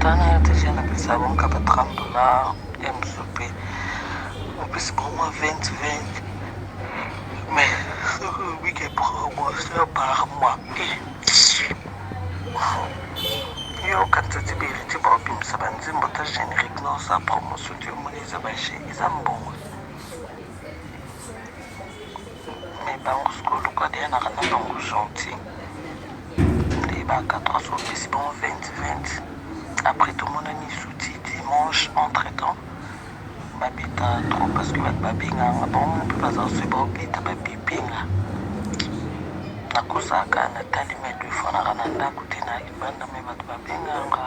Mosala na RTG napesaka bango kaka ba 30 dollars ya mosusu mpe opesi bango mwa 20 20 mais soki olobi ke promotion par mois eh. Yo okanisa ti ba héritier baobimisa ba nzembo ata générique na osala promotion te omoni eza ba jeu eza mbongo mais bango sikoyo lokola deya naka na bango gentil nde ba 4 heures opesi bango 20 20 après tomonani suti dimanche entre temps babeta trop parce que bato babengaka bango mpe bazala soki baobeta babipenga nakozalaka natali mais deux fois naka na ndako te na libanda me bato babengaka.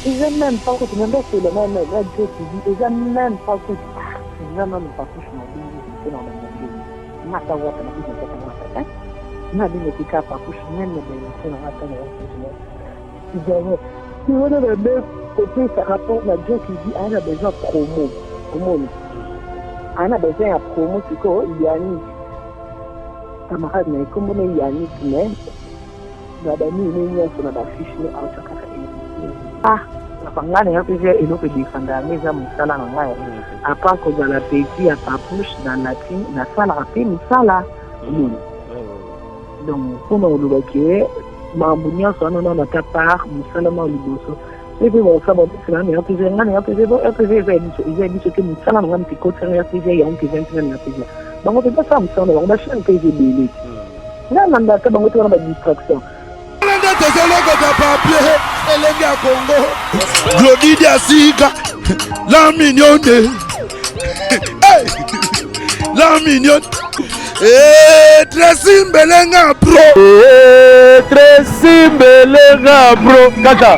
Eza meme pas kutu na ndosola na na na Joe TV eza meme pas kutu ah nga nanu papouche na bengi te na banda ndenge nga ata wata na bino kaka wata te nga bino tika papouche meme na ba émission na nga ata na wata jamais wana na be kopesa rapport na Joe TV aya na besoin promo omoni aya na besoin ya promo sikoyo Yannick camarade na ye kombo na Yannick mais na ba nini ne nyonso na ba fiche ne aotya kaka héritier ah papa ngai na yo mpe eloko edefanda yango eza mosala na ngai apart kozala petit ya papouche na latin nasalaka mpe mosala omoni donc mpona koloba ke makambo nyonso wana nano ata part mosala nao liboso soki mpe bakosala babisela na rtg ngai na rtg bo rtg eza ya biso eza ya biso te mosala na ngai mpe ekotisanga rtg yango mpe eza ntina na rtg bango mpe basala mosala na bango bachaine mpe eza ebele Nga na ndaka bango te wana ba distraction. Nde tozolokota papier elenge ya Congo. Glody Diasika la mignonne. Hey! La mignonne. Eh, Tracy Mbelenga bro. Eh, Tracy Mbelenga bro. Kaka.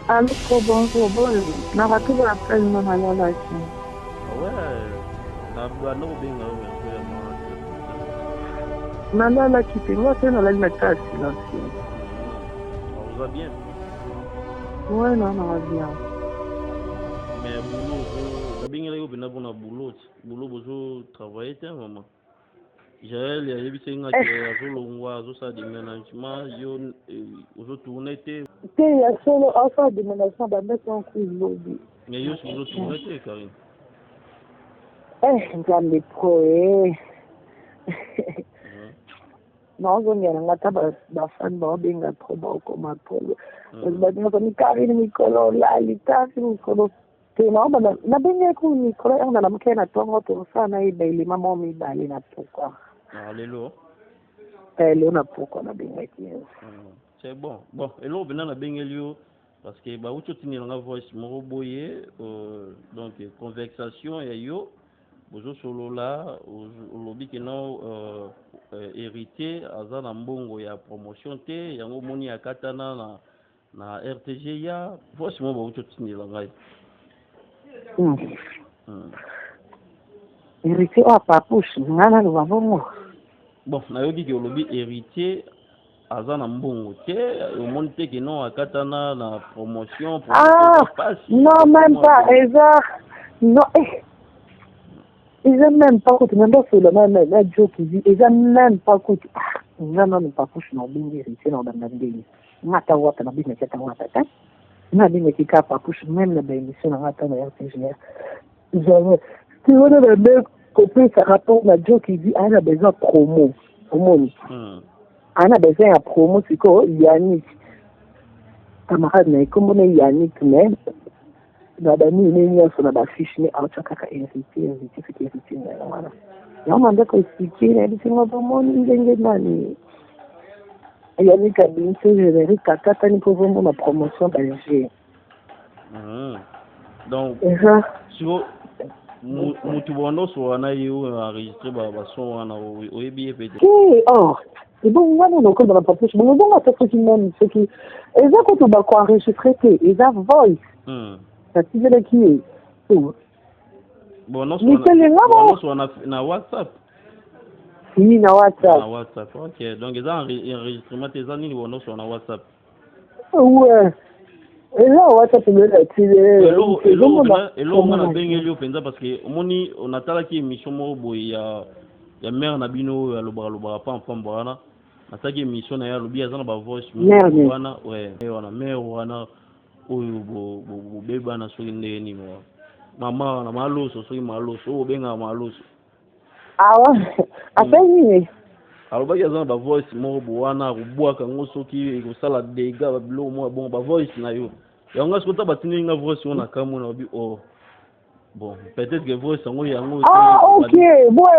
Allo, trop bonjour, bonjour. Na raté l'appel, non, nalalaki. Ouais, na banda kobenga yo mais oya mwa Nalalaki te, nga te nalali na kati ya silencieux. Oza bien? Ouais, non, non, bien. Mais boulot, nabengelaki yo mpenza mpona boulot. Boulot bozo travailler te maman. Jael ayebisaki nga ke eh. azolongwa azosala deménagement yo eh, ozotourne te. Te ya solo asala deménagement bandaki yango lobi. Mais yo soki ozotourne te Karine. Eh nzambe pro eh. Naozongela nga ata bafani baobenga trop baokoma trop. Babenga Karine mikolo olali Karine mikolo Te naobanda nabengaki kutu mikolo yango nalamukaki na tongo tokosala na ye baelema moko mibale na pokwa. Ah, lelo? Eh, lelo na pokwa nabengaki ye. Hmm, c'est bon. Bon, eloko mpenza nabengeli yo parce que bauti otindela nga voice moko boye euh, donc conversation ya yo bozosolola olobi ke no euh, euh, héritier aza na mbongo ya promotion te yango omoni akatana na Na RTG ya voice moko bawuti otindela ngai. Hmm. Hmm. Héritier oyo papouche ngai naloba bongo. Bon, nayoki ke olobi héritier aza na mbongo te omoni te ke non akatana na promotion ah, non même pas eza non eh. eza même pas kutu na ndosola na na na jokizi eza même pas kutu ah nga nanu papouche na obengi héritier na obanda ndenge Nga ata wata na bengaki ata wata te. Nga nabengaki kaka papouche meme na ba emission na nga ata na RTGR. Jamais. Ti wana na nde kopesa rapport na Joe Kidi aya na besoin promo. Omoni? Aya na besoin ya promo sikoyo Yannick. Camarade na ye kombo na ye Yannick mais na ba nini ne nyonso na ba fiche ne aotya kaka héritier héritier soki héritier na yango wana. Yango na ndako expliquer nayebisi nga bomoni ndenge nani Yannick abimisi generique akatani mpo ozomona promotion ba jeu. Mhm. Donc siko mutu banda osola na ye oyo enregistre ba son wana oyebi ye pe te. Te oh ebongo wana lokola na papuche bongo bongo ata soki nani soki eza kutu bako enregistre te eza voice. Hmm. Nativelaki ye. Oh. Bon, nyonso na, na WhatsApp. Si, na WhatsApp. Na WhatsApp, ok. Donc, eza enregistrement te, eza nini nyonso na WhatsApp? Ouais. Eza WhatsApp nde natili. Eloko nga nabengeli yo mpenza parce que omoni natalaki émission moko boye ya ya mère na bino oyo alobaka lobaka pampamba wana. Nasalaki émission na ye, alobi aza na ba voice Mère moko nini? wana, ouais, wana mère wana oyo bobebana soki ndenge nini wana, mama wana maloso, soki maloso oyo obengaka maloso. Awa asali nini? Alobaki aza na ba voice moko bo wana, akobwaka yango soki ekosala dégâts, babiloko moko ya bongo, ba voice na yo yango. Nga sikoyo ta batindeli nga voice wana, nakamwe, na babi: "Oh bon, peut-être que voice yango yango." Ah ok, boye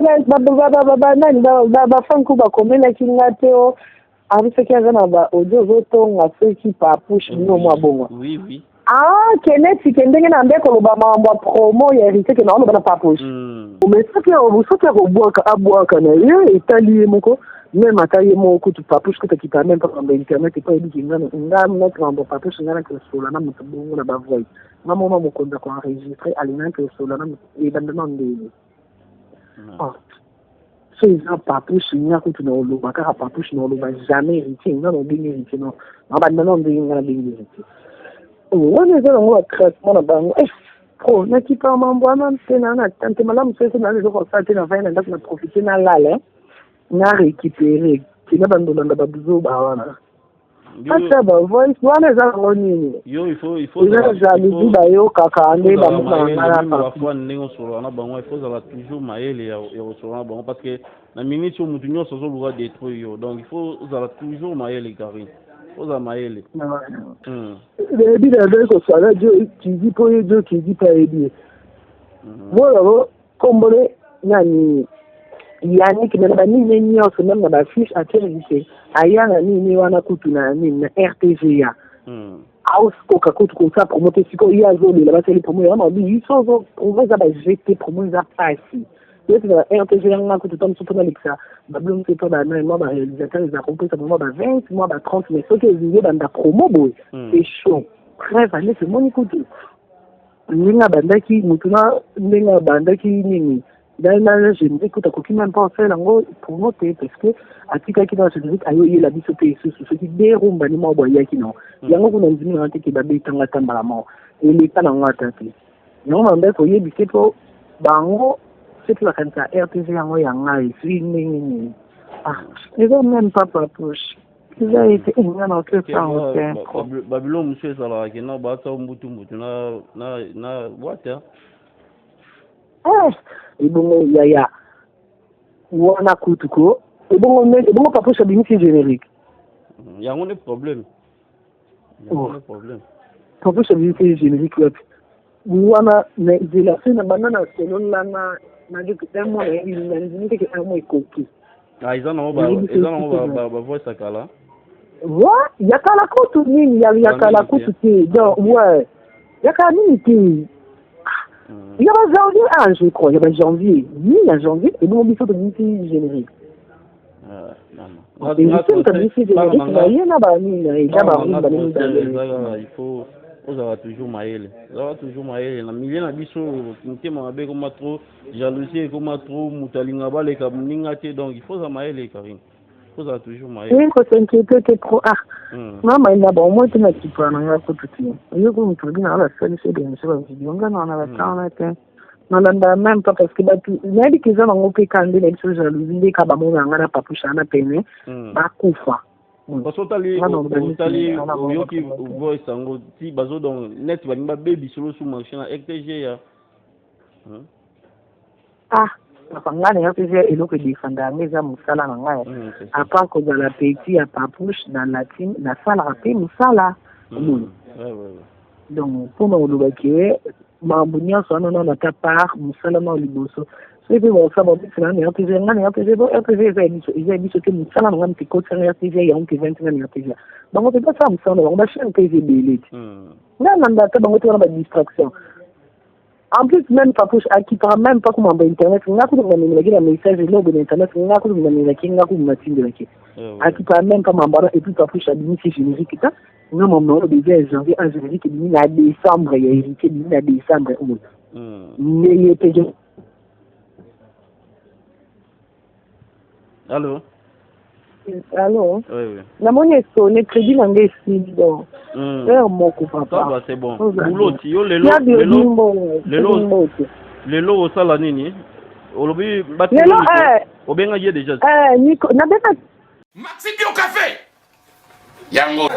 banani bafanku bakomelaki nga te o abi soki aza na ba audio ozotonga soki Papouche bino mwa bongo. Oui. Ah, ke neti ke ndenge na nde koloba makambo ya promo ya Héritier, ke naoloba na Papouche. Mais soki akobwaka, abwaka na ye, etali ye moko. Même ata ye moko kutu Papouche kutu akipa même mpa makambo ya internet, epo ayebiki nga nga neti makambo ya Papouche, nga naki osola na moto bongo na bavoice. Nga mona mokonzi akoenregistre, alingaki osola na moto ebanda na ndenge. Ah, so eza Papouche, nga kutu na oloba kaka Papouche, na oloba jamais Héritier. Nga na obengi Héritier, no na banda na ndenge nga nabengi Héritier wana, eza nango baclassement na bango. Eh, pro nakipa mambo wana te na tante malamu. Soki na eloko kosala te, navandi na ndako, na profite nalala, na récupéré kina bandolanda babuzoba wana. Ata bavoice wana eza nango nini? Yo il faut il faut Eza jalousie, bayokaka nde bamona nga na Parfois ndenge osolola na bango, il faut ozala toujours mayele ya kosolola na bango, parce que na minute oyo motu nyonso azoluka détruire yo. Donc il faut ozala toujours mayele, Karine, ozala mayele. Nayebi, nazali kosala dio kidi mpo ye dio kidi mpe ayebi ye. Mwana yango kombole nani? Yannick me na banini nyonso, même na bafiche atie aya na nini wana kutu na nini na RTGA. Aokoka kutu kosala promo te. Sikoyo ye azolela basali promo yango, mabi biso ozo promo eza bajete, promo eza pasi. Yeti na RTG yanga kutu ta mosusu mpona lekisa babilo mosusu epa banani, mwa baréalisateur eza kopesa mwa ba 20, mwa ba 30, mais soki ezingi ebanda promo boye, c'est chaud. Bref, alesi emoni kutu ndenge abandaki motu na ndenge abandaki nini na générique kutu akoki même pas osala yango promo te, parce que atikaki na générique ayoyela biso mpe lisusu soki de rumbani moko boye ayaki nango yango kuna. Ndimi nanga te ke babetanga ata mbala moko, eleka nango ata te. Yango bandaki koyebisa mpo bango soki bakanisa RTG yango ya ngai soki ndenge nini. Ah, eza même pas Papouche, eza ete nga na okesango te. Babilo mosusu ezalaka kena baata mbutu mbutu na boîte. Eh, ebongo yaya wana kutu ko ebongo ebongo Papouche abimisi générique. Yango nde problème, yango nde problème. Papouche abimisi générique wapi wana? Na ezela so na banda na sololana nayoki un mois, nayebi nandimi teke un mois ekoki. Ah, eza nango, eza nango bavoice ya kala. Wa ya kala kutu nini, ya kala kutu te. Donc ouais, ya kala nini te, ya ba janvier, ah je crois ya ba janvier nini, ya janvier. Ebongo biso tobimisi générique, tabimisi générique na ye na banini na ye na barumba Nini, il faut ozala toujours mayele, ozala toujours mayele na milieu na biso. Motema mabe ekoma trop, jalousie ekoma trop, moto alinga baleka moninga te. Donc il faut ozala mayele, Karine, ozala toujours mayele. Kos'inquiéter te trop. Ah, mama ina bon, moi te na kipa na nga kutu te. Oyoko moto obi na basalisi émission, bavideo nga na batanga te, nalanda même pas, parce que bato nayebi ke eza nango mpe ka nde na biso jalousie nde ka bamona nga na Papouche na pene bakufa. Parce que otali otali oyoki voice yango ti bazo, donc net balingi babebisa olosu marché na RTG ya Ah papa, ngai na RPG eloko edefanda yango eza mosala na ngai. À part kozala petit ya Papouche na latine, nasalaka mpe mosala, omoni. Donc mpona koloba ke makambo nyonso wana nano ata part mosala nao liboso, soki mpe bakosala babisela na RPG, ngai na RPG bo RPG eza ya biso, eza ya biso te. Mosala na ngai mpe ekotisanga RPG yango mpe evandi nga na RPG. Bango mpe basala mosala na bango, bachaine mpe eza ebele te. Ngai nanda ata bango te wana badistraction. En plus même Papouche akipaka même pas komamba internet. Nga kutu namemelaki na message eloko na internet, nga kutu namelaki, nga kutu natindelaki, akipaka même pas mambo wana. Et puis Papouche abimisi générique ta nga mambo wana déjà ya janvier, un générique ebimi na décembre, ya Héritier ebimi na décembre oyo ndeye mpe. Allo? Allo? Oui, oui. Namoni esone, crédit na ngai esili, donc heure moko papa. Ça va, c'est bon. Boulot ti yo lelo lelo lelo lelo osala nini? Olobi lelo obengaki ye déjà? Eh, Nico nabengaki. Maxi Bio Café yango.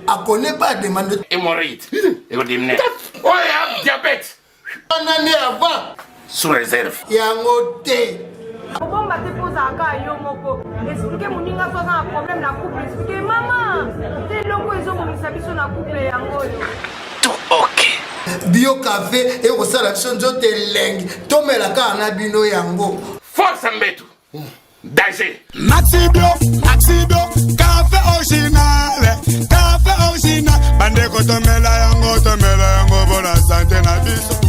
Akone pas demande. Hémorroïde. Ekodimne. Oya diabète. Wana nde avant. Sous réserve. Yango te. Kobomba te mpo ozalaka yo moko. Explike moninga so aza na problème na couple. Explike mama te eloko ezobomisa biso na couple yango oyo. Tout ok. Bio cafe ekosala biso nzoto elengi tomela kaka na bino yango. Force mbetu. Danger. Maxi bio, maxi bio, cafe original, cafe original. Bandeko tomela yango, tomela yango bona sante na biso.